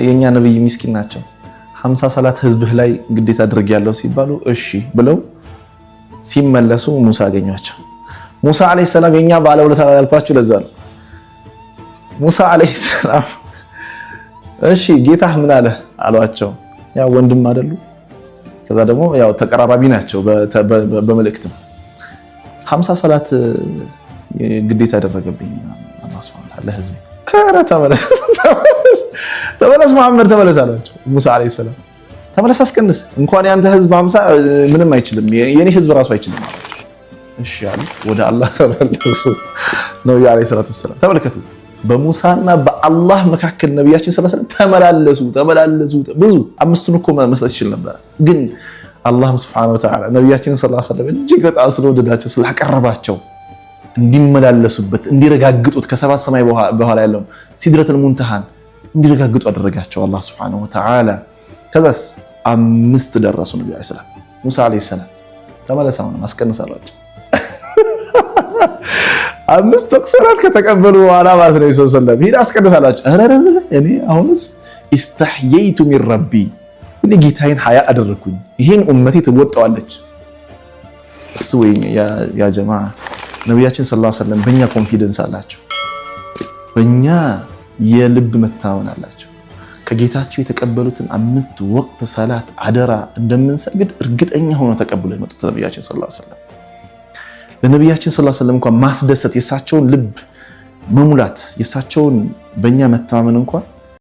የእኛ ነብይ ሚስኪን ናቸው። 50 ሰላት ህዝብህ ላይ ግዴታ አድርጌያለሁ ሲባሉ እሺ ብለው ሲመለሱ ሙሳ አገኟቸው። ሙሳ ዓለይሂ ሰላም የኛ ባለውለታ ያልኳችሁ ለዛ ነው። ሙሳ ዓለይሂ ሰላም እሺ ጌታህ ምን አለ አሏቸው። ያው ወንድም አይደሉ? ከዛ ደግሞ ያው ተቀራራቢ ናቸው በመልእክትም። 50 ሰላት ግዴታ ያደረገብኝ አላህ ሱብሓነሁ ወተዓላ ለህዝቤ። ኧረ ተመለስ ተመለስ መሐመድ ተመለስ አሏቸው። ሙሳ ዓለይሂ ሰላም ተመለስ፣ አስቀንስ፣ እንኳን ያንተ ህዝብ 50 ምንም አይችልም፣ የኔ ህዝብ ራሱ አይችልም አሏቸው። እሺ አሉ፣ ወደ አላህ ተመለሱ። ነብዩ ዓለይሂ ሰላቱ ወሰላም ተመልከቱ፣ በሙሳና በአላህ መካከል ነቢያችን ሰለላሁ ዐለይሂ ወሰለም ተመላለሱ ተመላለሱ። ብዙ አምስቱን እኮ መስጠት ይችል ነበር፣ ግን አላህም ሱብሓነሁ ወተዓላ ነቢያችንን ሰለላሁ ዐለይሂ ወሰለም እጅግ በጣም ስለወደዳቸው ስላቀረባቸው እንዲመላለሱበት እንዲረጋግጡት ከሰባት ሰማይ በኋላ ያለውን ሲድረተል ሙንተሃን እንዲረጋግጡ አደረጋቸው አላህ ሱብሓነሁ ወተዓላ። ከዛስ 5 ደረሱ ነብዩ ዐለይሂ ሰላም። ሙሳ ዐለይሂ ሰላም ተመለስ፣ አሁንም አስቀንስ አሏቸው። 5 ወቅት ሰላት ከተቀበሉ በኋላ ማለት ነው ሰለም ሂድ አስቀንስ አሏቸው። ኧረ እኔ አሁንስ استحييت من ربي፣ እኔ ጌታዬን ሀያ አደረግኩኝ፣ ይሄን ኡመቴ ትወጣዋለች። እሱ ወይ ያ ጀማዓ ነቢያችን ሰለላሁ ዐለይሂ ወሰለም በእኛ confidence አላቸው፣ በእኛ የልብ መታመን አላቸው። ከጌታቸው የተቀበሉትን 5 ወቅት ሰላት አደራ እንደምንሰግድ እርግጠኛ ሆኖ ተቀብለው የመጡት ነቢያችን ሰለላሁ ዐለይሂ ወሰለም። ለነቢያችን ሰለላሁ ዐለይሂ ወሰለም እንኳን ማስደሰት የእሳቸውን ልብ መሙላት የእሳቸውን በእኛ መተማመን እንኳን